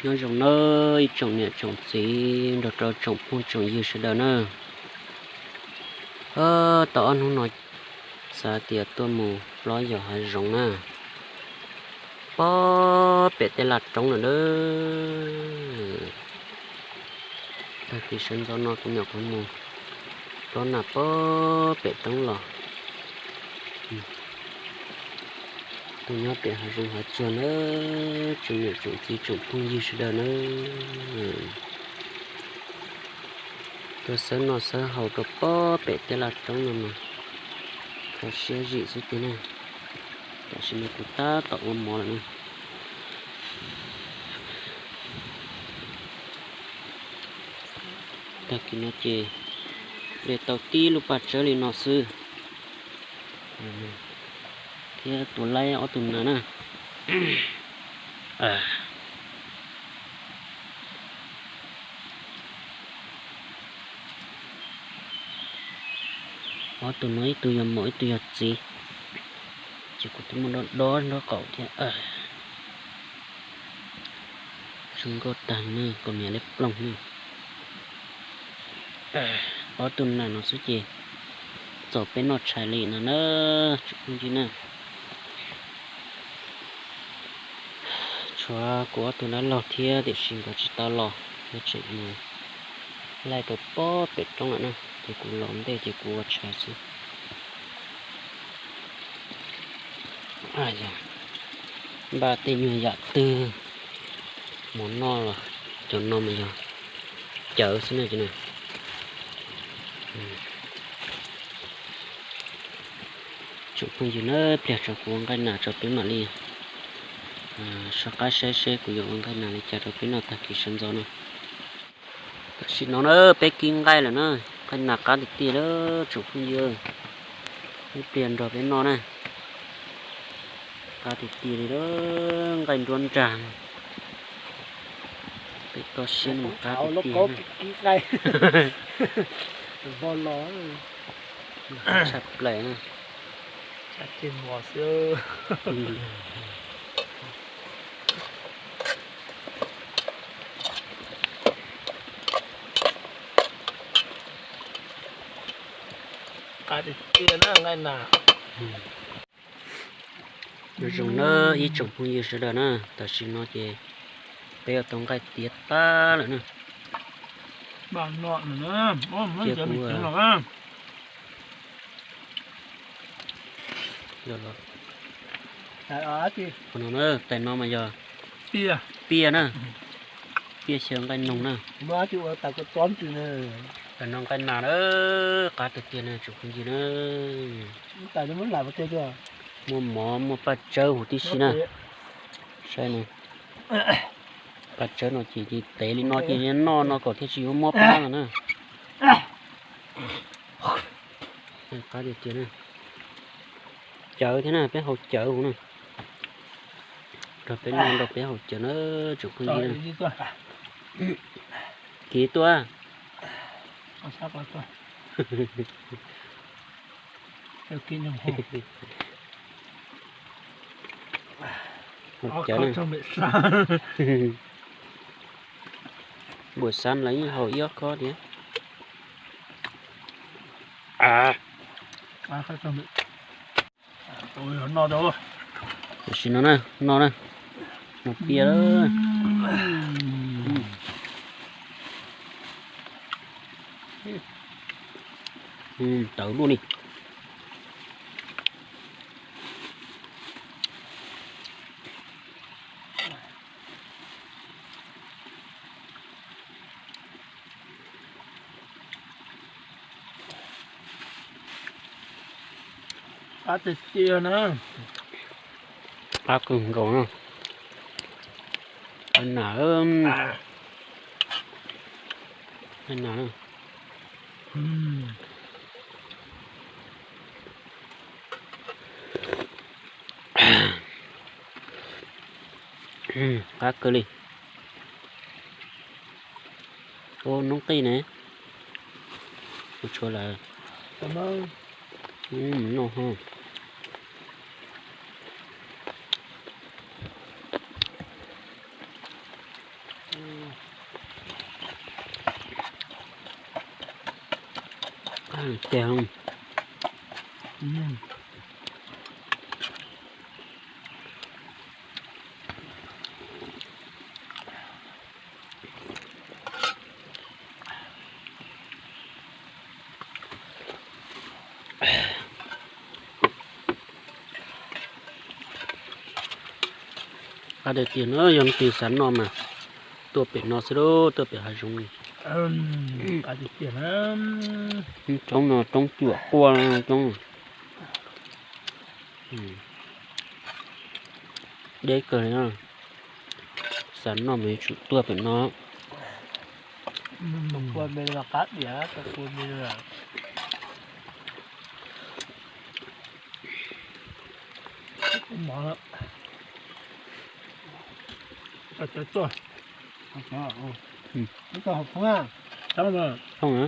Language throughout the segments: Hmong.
Nyob zoo nawb ib tsoom niam tsoom txiv nrog rau tsoom phooj tsoom ywg sawv daws na. Tau ob hnub no xav tias tuaj mus plob yos hav zoov na, pob pem tej laj roob lawm na. Tag kis sawv ntxov no kuv nyuam qhuav mus plob nag pob pem roob los. Tuaj nyob pem hav zoov hav tsuag na, tsoom niam tsoom txiv tsoom phooj ywg sawv daws na. Tuaj xawb noj xawb haus rau pob pem tej laj roob no mas kho siab zim xwb tiag na. Tam sim no kuv tab tom ua mov lawm na. Tag kis no ces de tau tib lub paj tsawb li no xwb, thiab tua laib ob tug nas na. Ob tug no ib tug yog maum ib tug yog txiv, ces kuv twb muab dob dob nraub qaum thiab. Zoo nkauj tag ne, kuv niam li ploog ne. Ob tug nas no xwb ces txaus peb noj tshais li no na, tsoom phooj ywg na. Tshuav kuv ob tug dab laug thiab tiam sis nkawd tsis tau los, nkawd tseem mus laij rau pob pem roob lawm na, ces kuv los ntej ces kuv ua tshais xwb. Npaj tej nyuag yam twg mus noj los cov no mas yog cawv xwb na. Tsoom phooj ywg na, pliag tso kuv ua nqaij nas tso peb mam li soj qab saib seb kuv yuav ua nqaij nas li cas rau peb noj tag kis sawv ntxov no. Tam sim no na peb kib nqaij lawm na, nqaij nas qab tiag tiag li tsoom phooj ywg, ib pliag nrog peb noj na. Qab tiag tiag li, nqaij nruab nrag, peb koj siab mus qab tiag tiag. Tshaj plaws na. Qab tiag tiag na nqaij nas. Nyob zoo na ib tsoom phooj ywg sawv daws na, tam sim no ces peb yuav tau nqaij tiav tag lawm na. Cia kuv, qhov no na, tais no mas yog piaj na, piaj xyaw nqaij noog na. Tais no nqaij nas na, qab tiag tiag na tsoom phooj ywg na. Muaj mov muaj paj tsawb huv tib si na. Saib no, paj tsawb no ces tev li no ces noj no kom thiaj tsis yuav mob plab no na. Qab tiag tiag na. Cawv thiab na, peb haus cawv huv na. Nrog peb noj nrog peb haus cawv na, tsoom phooj ywg. Kiv tuaj. Haus cawv na. Buam xav lawv yeej haus ib ob khob thiab. Tam sim no na, no na, no piaj lawm. Tawv luaj li. Qab tiag tiag na. Qab kawg nkaus na. Nqaij nas, nqaij nas na. Qab kawg li. Ua noob qij ne. Ua tshuav lawm. Noj ho. Ces qab tiag tiag na, yog leej twg xav noj mas tuaj pem no xwb lauj, tuaj pem hav zoov. Roob no roob cuam quaj coob. Deb kawg li na. Xav noj mas yuav tsum tuaj pem no. Thooj na.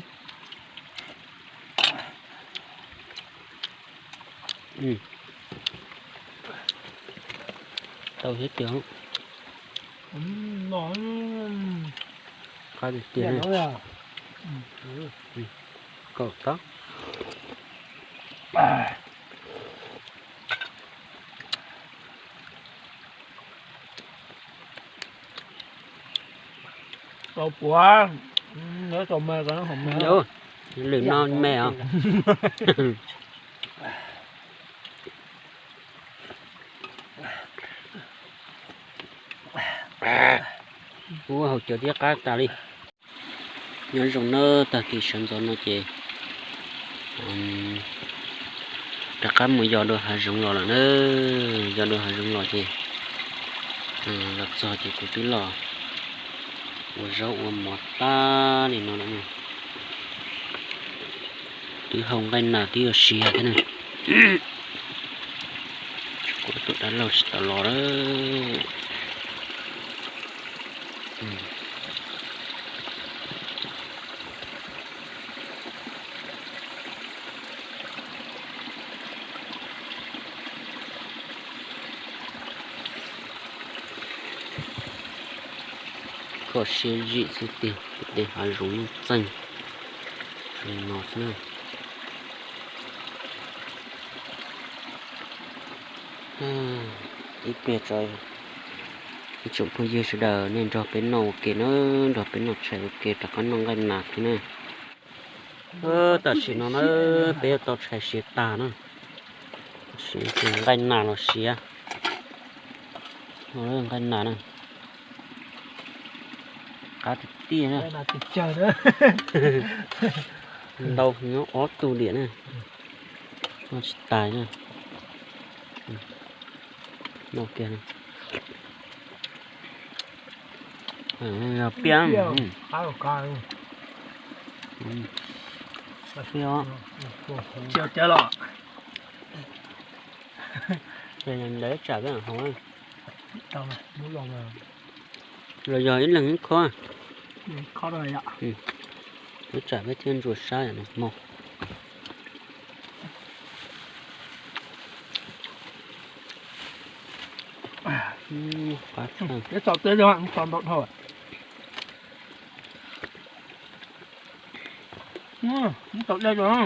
Tau thiab tiag. Qab tiag tiag. Kaum tau. Tau puav, tau me, lwm no me os. Ub, haus cawv thiab qab tas li. Nyob zoo na, tag kis sawv ntxov no ces rov qab mus yos dua hav zoov los lawm na. Yos dua hav zoov los ces los txog ces kuv twb los ua zaub ua mov tag li no lawm na. Twb hau nqaij nas twb yuav siav thiab na. Kuv tus dab laug tsis tau los lawm. Kho siab zim xwb tiag, tej hav zoov nuj txeeg li no xwb na. Ib pliag tso, ib tsoom phooj ywg sawv daws nej nrog peb noj ua ke na, nrog peb noj tshais ua ke rov qab noj nqaij nas thiab na. Tam sim no na peb yuav tau tshais siav tag na. Tam sim no ces nqaij nas los siav. Nqaij nas na, qab tiag tiag na. Ntau nyob ob tug diam na. Noj tsis tas na. Noj kiag na. Piaj. Ntawd tsam peb hauv. Los yog ib leeg ib khob. Ib tsam peb thiaj ntsuas sab no mog. Qab tshaj. Ntau dhau. Ntau dej rau.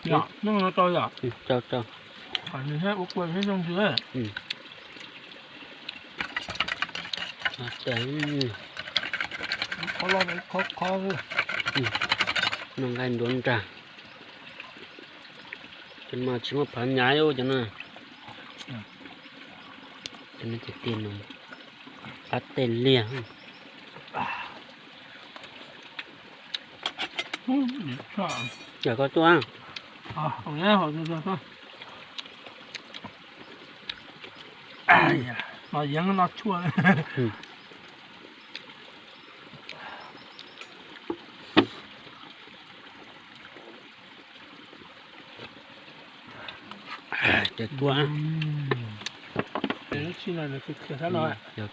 Yom, no tau yom. Tau tau. Qhov nws thiab ua kua thiab zoo xwb. Qhov loj qhov qhov. Noj nqaij nruab nrag. Cov no tsis muaj phav nyav cov no. Cov no tiag tiag no, qab tej liag. Yog koj tuaj. Los yeeb no tshuaj. Cov tuaj. Yog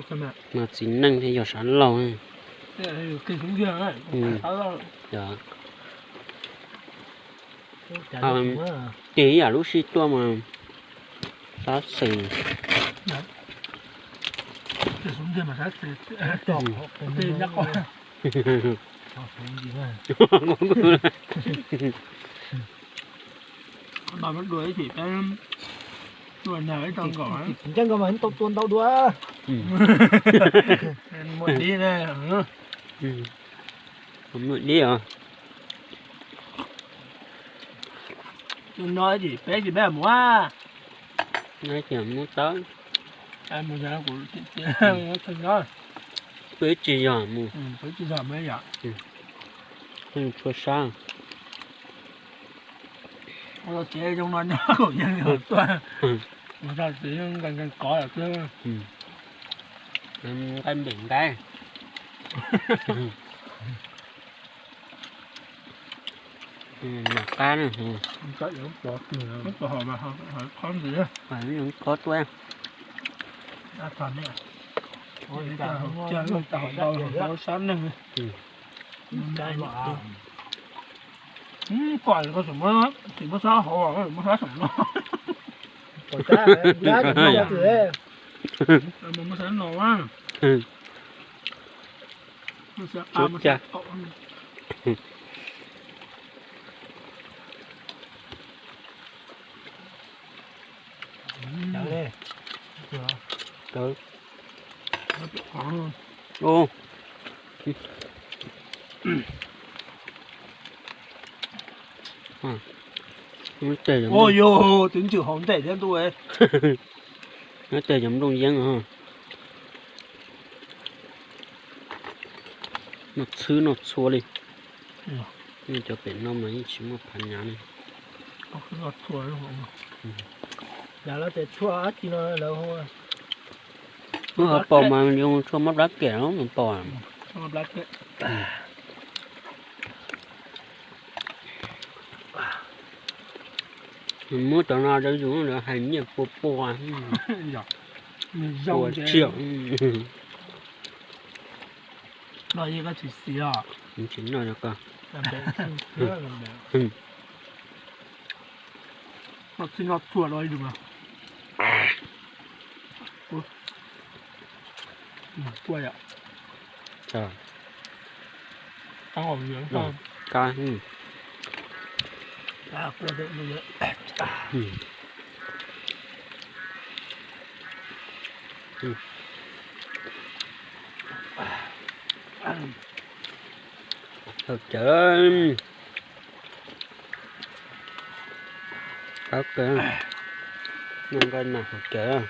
kawm, mas txiv neej thiaj yog sab laug. Ces ib yam lub sij tuaj mas sab xis. Noj dua ib chim peb dua nag ib tau nkaus. Ntsej nkaus mas tau tua ntau dua. Muaj dib na. Muaj dib os. Noj ib chim peb tsis peb mus a. Noj ib chim mus tau. Peb tsis yog mus. Tshua sab. Ua tsev zoo no nyob kuj yeej tuaj, mus txog tsev nkees nkees kov lawm xwb. Nqaij npem nqaij. Noj qab, qhov ntxiv, qhov tuaj. Sab neeg. Pom koj tsis muab sab hauv, muab sab saum no. Muab sab no. Ua yog twb ntswm hauv ntej thiab ntuj. Nyob tej cov nplooj yeeb os. Noj txhwb noj txhua li. Cov pem no mas yeej tsis muaj phav nyav li. Wb ho pom mas yuav tshuaj mob plab kem los mas pom. Muab cov no rau yus lawv hais nyiaj pua pua. Pua tsiam. Tsis noj. Noj txhij noj txhua rau ib lus. Haum cawv. Qab kawg. Noj nqaij mas haum cawv.